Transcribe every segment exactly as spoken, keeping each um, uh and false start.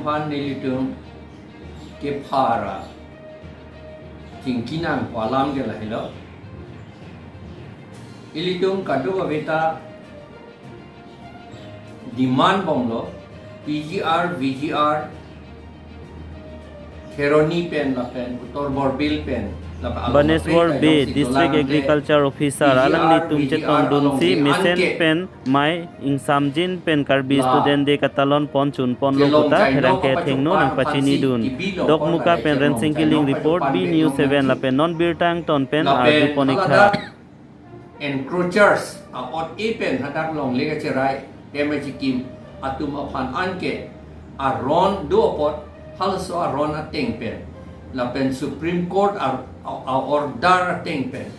Aphan nelitum kephara chingki nangpo alam ke lahelo. Ilitum kadokaveta demand bomlo, P G R, V G R, Kheroni pen lapen Uttar Borbil pen lapen along Baneswar ape Bey, kayong si District dolang ante Agriculture Officer, P G R, alanglitum V G R chetongdunsi alongsi mesen anke pen mei ingsamjin pen Karbi la Student Day katalon pon chun ponlo kelong puta chainong pherangke apachopan thengno aphansi nangpachinidun. Kibilo Dokmoka pen Rensing Killing report, B News seven lapen non birta angton pen lapen arjupon ikha. Haladak encroachers a-ot e pen hadak longle kacherai, M H Kim atum aphan anke aron do apot halaso aron ateng pen lapen Supreme Court a, a, a order ateng pen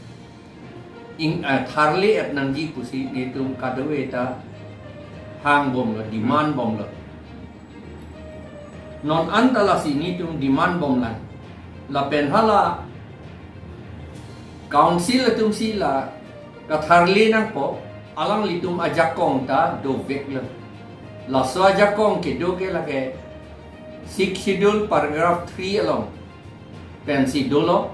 ing, eh, tharle et nangji pusi netum kadokaveta hang bomlo, demand bomlo. Non anta lasi netum demand bomlang. Lapen hala council atumsi la katharle nangpo, alanglitum ajakong ta doveklo. Laso ajakong kedo ke lake Sixth Schedule paragraph three along pensi dolo.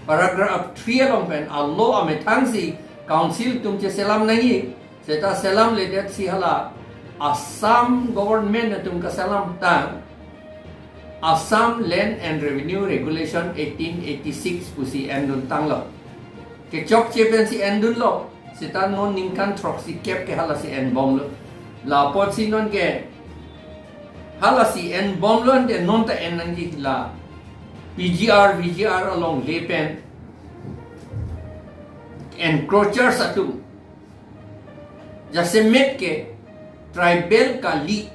Paragraph three along pen a-law amethangsi council atum cheselam nangji. Seta selamledetsi hala Assam government atum kaselamtang Assam Land and Revenue Regulation eighteen eighty-six pusi enduntanglo. Kechokche pensi endunlo. Seta non ningkan throksikep ke halasi enbomlo. La apotsi nonke halasi enbomlo ante non ta en nangji la P G R, V G R alongle pen encroachers atum jasemet ke tribal kali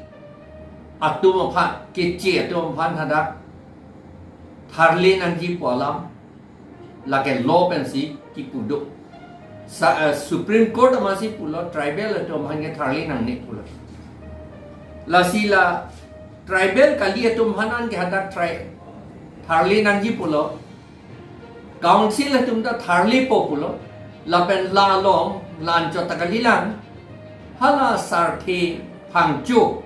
atum aphan, keche atum aphan hadak tharle nangji pu alam lake law pensi kipu do. Sa, eh, Supreme Court amatsi pulo tribal atum aphan ke tharle nangne pulo. Lasi la tribal kali atum aphan anke hadak tri-, tharle nangji pulo. Council atum ta tharlepo pulo. Lapen la along, la anchot ta kalilang. Hala Sarthe Phangcho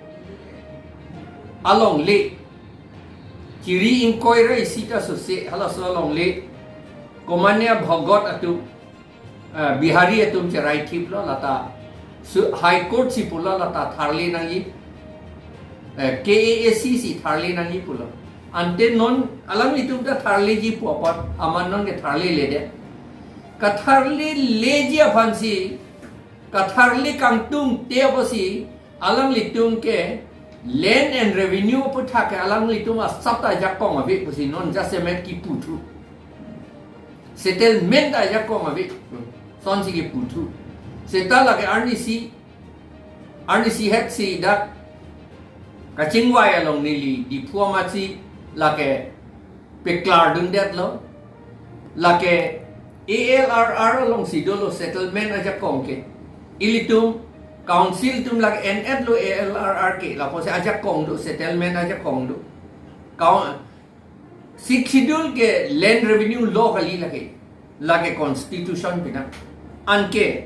alongle, Chiri ingkoi ra isi ta sose halaso alongle Komania Bhogot atum, eh, Bihari atum cherai thiplo lata su-, High Court si pulo lata tharle nangji, eh, K A A C si tharle nangji pulo. Ante non alanglitum ta tharleji pu apot amat non ke tharleledet. Katharleleji aphansi, katharle kangtungte apotsi alanglitum ke Land and Revenue aputhak ke alanglitum asap ta ajakong ave pusi non jasemet kiputhu. Settlement ta ajakong ave. Sonsi kiputhu. Seta lake arnisi, arnisi hetsi dak kachingvai along neli Diphu amatsi lake peklardundetlo. Lake A L R R alongsi dolo settlement ajakong ke. Ilitum council atum lake en-etlo A L R R ke. Lapusi ajakong do, settlement ajakong do. Kau-, Sixth Schedule ke land revenue law kali lake. Lake constitution pinang. Anke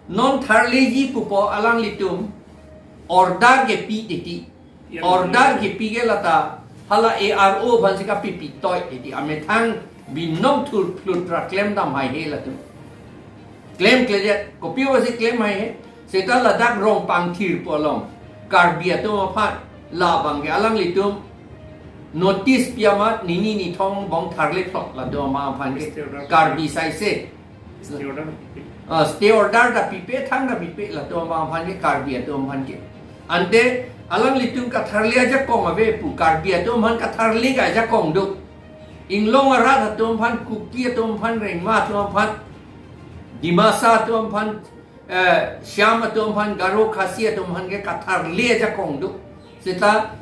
non tharleji pupo alanglitum order kepi titi. Order kepi ke lata hala A R O aphansi kapipi toi titi. Amethang binong thurphlut ra klemdam haihe latum. Klemkledet, kopi apotsi klem haihe? Seta ladak Rongpangthir pu along Karbi atum aphan labang ke alanglitum notice pi amat nini nithom angbong tharlephlok latum aphan ke. Stay order. Karbi saise. Stay order. Ah, stay order ta pipe, thang ta pipe latum aphan ke, Karbi atum aphan ke. Ante alanglitum katharle ajakong ave pu, Karbi atum aphan katharle ke ajakong do. Inglong arat atum aphan, Kuki atum aphan, Rengma atum aphan, Dimasa atum aphan, eh, Shyam atum aphan, Garo Khasi atum aphan ke katharle ajakong do. Seta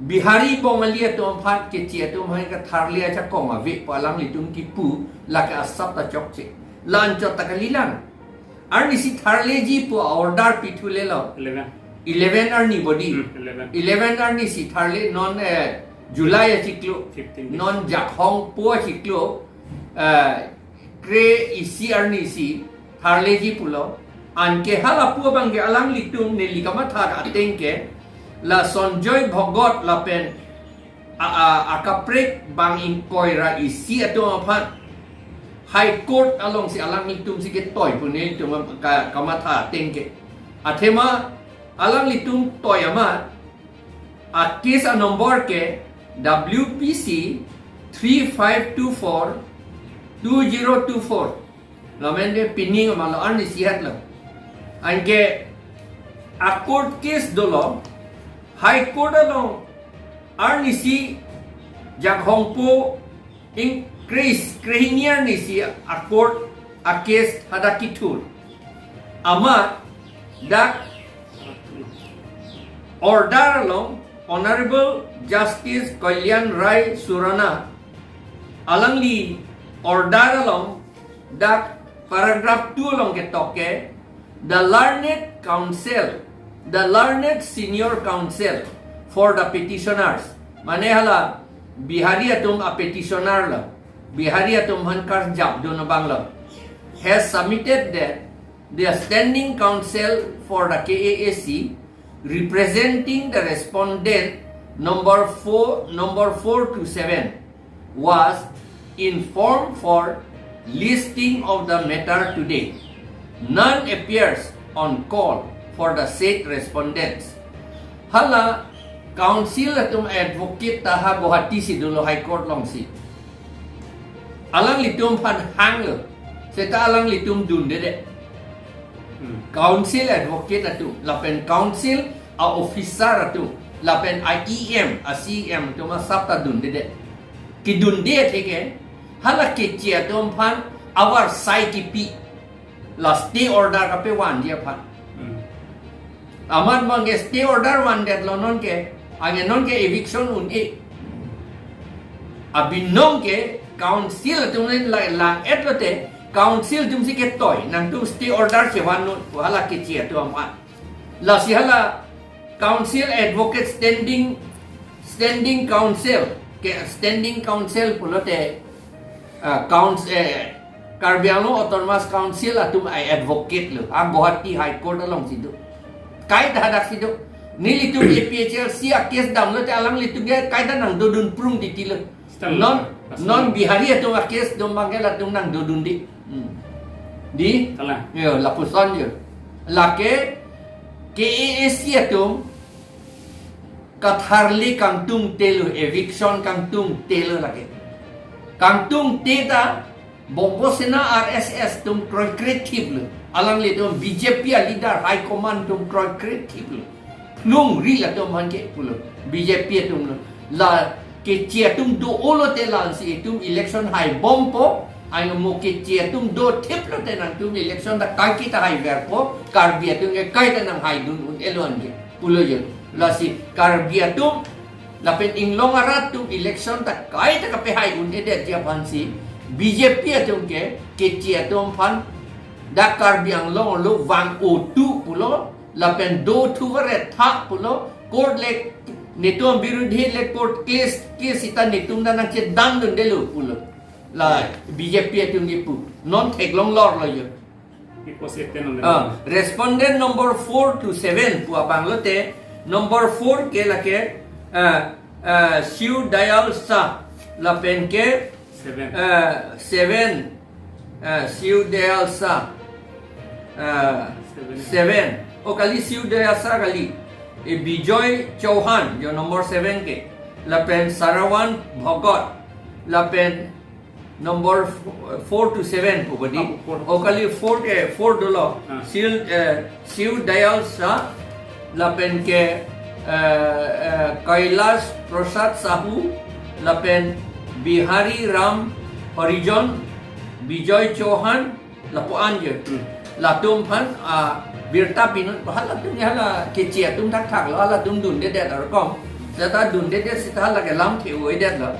Bihari Bongali atum aphan, keche atum aphan katharle ajakong ave pu alanglitum kipu lake asap ta chokche. La anchot ta kalilang. Arnisi tharleji pu order pithulelo. Eleven. Eleven arni bodi. Hmm, eleven. Eleven arnisi tharle non, eh, July achiklo. Fifteen days. Non Jakhong po achiklo. Eh, kre-isi arnisi tharleji pulo. Anke halapu abang ke alanglitum neli kamatha ateng ke la Sanjoy Bhagat lapen a, a, akaprek bang ingkoi ra isi atum aphan High Court alongsi alanglitum si ketoi pu nelitum ka, kamatha ateng ke. Athema alanglitum toi amat a case a number ke W P C three five two four two zero two four. Lamen ke pining amalo arnisi hat lo. Anke a court case dolo, High Court along arnisi Jakhongpo ingkris krehini arnisi a court a case hadak kethur. Amat dak order along Honorable Justice Kalyan Rai Surana alangli order along dak paragraph two along ketok ke, the learned counsel, the learned senior counsel for the petitioners, mane hala Bihari atum a petitioner lo, Bihari atum aphan karjapdun abang lo, has submitted that the standing counsel for the K A A C representing the respondent number four, number four to seven was informed for listing of the matter today. None appears on call for the said respondents. Hala counsel atum advocate ta ha Guwahati si dolo, High Court alongsi. Alanglitum aphan hanglo, seta alanglitum dundedet. Hmm. Counsel advocate atum, lapen counsel a officer atum, lapen a E M, a C M atum asap ta dundedet. Kedunde athe ke, hala keche atum aphan avarsai kipi, la stay order kapevanji aphan. Hmm. Amat bang ke stay order vandetlo non ke, anke non ke eviction un-e. Abinong ke counsel atum le la, lang-et lote, counsel atum si ketoi, nangtum stay order chevan non, hala keche atum aphan. Lasi hala counsel advocate standing, standing counsel, ke standing counsel pulote, ah, counsel, eh, Karbi Anglong Autonomous Council atum a advocate lo, a Guwahati High Court alongsi do. Kaita hadaksi do. Nelitum A P H L C a case damlote alanglitum ke kaita nangdodun prung titi lo. Stem. Non, stem. Non Bihari atum a case dam abang ke latum nangdodunde. Hmm. Di? Kalang. Yo, lapuson yo. Lake K A A C atum katharli kangtungte lo, eviction kangtungte lo lake. Kangtungte ta Bongo Sena R S S atum kroikre thip lo. Alanglitum B J P a leader high command atum kroikre thip lo. Plungri latum aphan ke pulo. B J P atum lo. La keche atum do-o lote la-ansi itum election haibompo. Anke mo keche atum do thip lote nangtum election ta kaike ta haiverpo. Karbi atum ke kaita nanghaidun un-e lo anke pulo jo. Lasi Karbi atum lapen inglong arat atum election ta kaita kapehai un-edetji aphansi B J P atum ke keche atum aphan dak Karbi Anglong arlo vang-o tu pulo, lapen do thuvaret tha pulo, court le netum birudhi le court case, case sita netum ta nangchedamdundelo pulo. La B J P atum kipu. Non theklong lor lo jo. Iko se ten on. Ah, respondent number four to seven pu abang lote, number four ke lake, ah, ah, Shiv Dayal Shah, lapen ke, seven. Ah, seven, ah, Shiv Dayal Shah, ah, seven. Seven. O kali Shiv Dayal Shah kali. E Bijoy Chauhan, jo number seven ke. Lapen Saravan Bhagat. Lapen number f-, four to seven pu badi. Ah, four. O kali four ke, four dolo. Ah. Shiv, eh, Shiv Dayal Shah, lapen ke, eh, eh, Kailash Prasad Sahu, lapen Bihari Ram Harijan, Bijoy Chauhan, lapu-an jo. Hmm. Latum aphan, ah, birta pinut, halatum hala keche atum thakthak lo, halatum dundedet arkom. Seta dundedet seta hala ke lamthe-o-edet lo.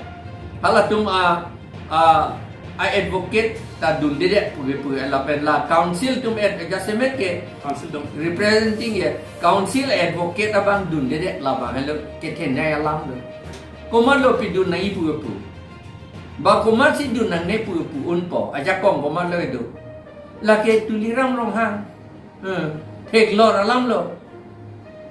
Halatum, ah, ah, a advocate ta dundedet puke pu lapen la counsel atum et jasemet ke counsel atum representing ye counsel advocate abang dundedet labang helo kethenei alam lo. Komatlo pidun nangji puke pu. Ba komatsi dun nangne puke pu unpo. Ajakong komatlo do. Lake Tuliram Ronghang. Hmm. Theklor alam lo.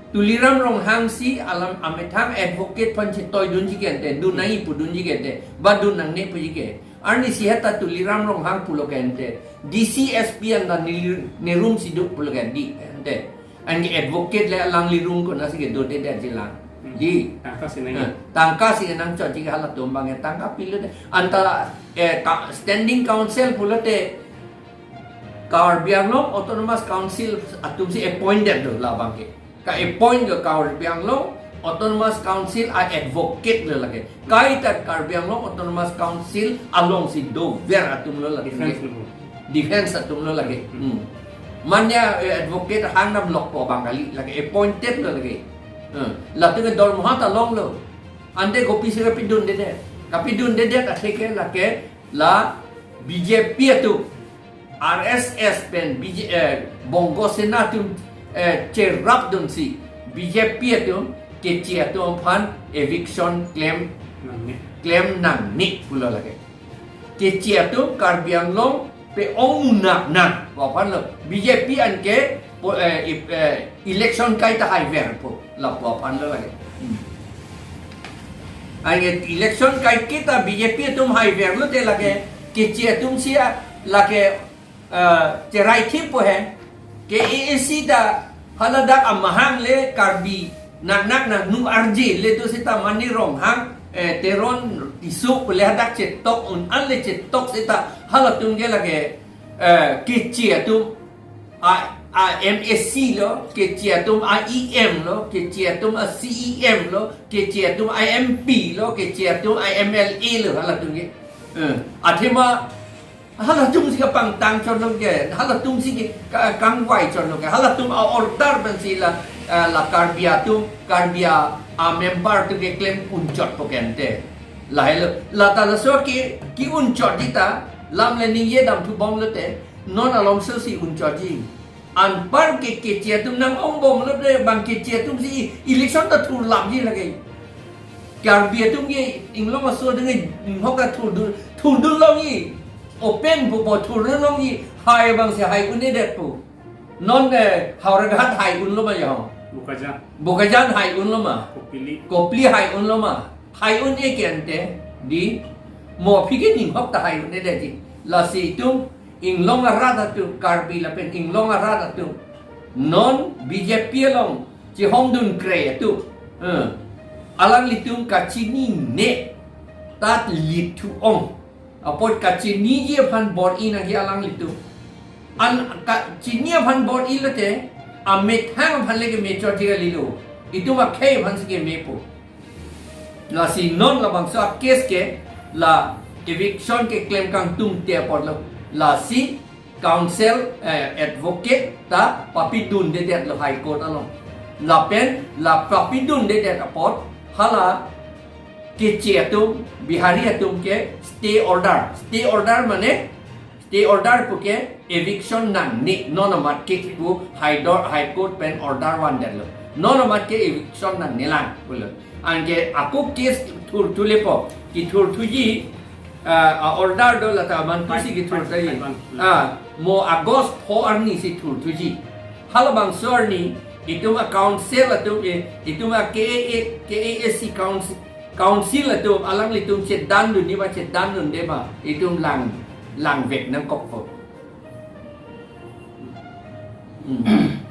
Tuliram Ronghang si alam amethang advocate aphan chetoidunji ke ante, dun nangji pudunji ke ante, ba dun nangne puji ke. Arnisi heta Tuliram Ronghang pulo ke ante, D C S P anta neli, ne room si do pulo ke di ante. Anke advocate le alangli room konatsi kedodedet jilang. Hmm. Di. Tangka si nangji. Eh, tangka si nangchotji ke halatum abang ke tangka pilote. Anta, eh, ka-, standing council pulote Karbi Anglong Autonomous Council atum si appointed lo labang ke. Ka-appoint ke Karbi Anglong Autonomous Council a-advocate lo lake. Kaita Karbi Anglong Autonomous Council alongsi dover atum lo lake. Defense lo. Defense atum lo lake. Hmm. Hmm. Mane, eh, advocate hang namlokpo abang kali, lake appointed lo lake. Hmm. Latum ke dormoha ta longlo. Ante kopisi kapidundedet. Kapidundedet atheke lake la B J P atum, R S S pen B J, eh, Bongo Sena atum, eh, cherapdunsi B J P atum Keche atum aphan eviction klem, nangne, klem nangne pulo lake. Keche atum Karbi Anglong pe-ong munak nang pu aphan lo. B J P anke po, eh, ip-, eh, election kaita haiverpo lapu aphan lo lake. Hmm. Anke election kaiketa B J P atum haiver lote lake Keche atum si a lake, eh, cherai thippo he. K A A C ta haladak amahang le Karbi nangnak nangnu arje le do seta mane Ronghang, eh, Teron Tisso pule hadak chetok un-an le chetok seta halatum ke lake, eh, Keche atum a, a M A C lo, Keche atum a E M lo, Keche atum a C E M lo, Keche atum a M P lo, Keche atum a M L A lo halatum ke. Eh, athema halatum si kapangtang chotlo ke, halatum si ke ka-, kangvai chotlo ke, halatum a-order pensi la, eh, la Karbi atum, Karbi a, a-member atum ke klem unchotpo ke ante. Lahelo, lata laso ke, ke-unchotji ta, lam le ningje damthubom lote, non alomso si unchotji. Anpar ke Keche atum nang-ongbom lote bang Keche atum si election ta thurlapji lake. Karbi atum ke inglong aso atum ke inghok ta thurdun, thurdun longji. Open pupo thurdun longji. Hai abang si hai un-edetpo. Non, eh, Howraghat hai unlo ma ya ho? Bokajan. Bokajan hai unlo ma? Kopili. Kopili hai unlo ma? Hai un-e ke ante, di, mo aphi ke ninghok ta hai un-edetji. Lasi itum inglong arat atum, Karbi lapen inglong arat atum, non B J P along chehongdun kre atum, eh, alanglitum kachinine tat lithu-ong. Apot kachiniji aphan bor-i nangji alanglitum. An kachini aphan bor-i lote, amethang aphan le keme chotji kalilo. Itum akhei aphan si kemepo. Lasi non labangso a-case ke la eviction keklem kangtungte apotlo. Lasi counsel, eh, advocate ta papidundedetlo High Court along. Lapen la papidundedet apot hala Keche atum, Bihari atum ke stay order. Stay order mane, stay order puke eviction nangne, non amat ke pu High Dor-, High Court pen order vandetlo. Non amat ke eviction nangnelang pulo. Anke ako case thurthulepo, kethurthuji, ah, a-order do lata mantu si kethurthuji. Ah, mo August pho arni si thurthuji. Halabangso arni, itum a-counsel atum, eh, itum a-K A A, K A A C counsel, counsel atum, alanglitum chethandunji ma chethandunde ma, itum lang, langvek nangkokpo. Hmm.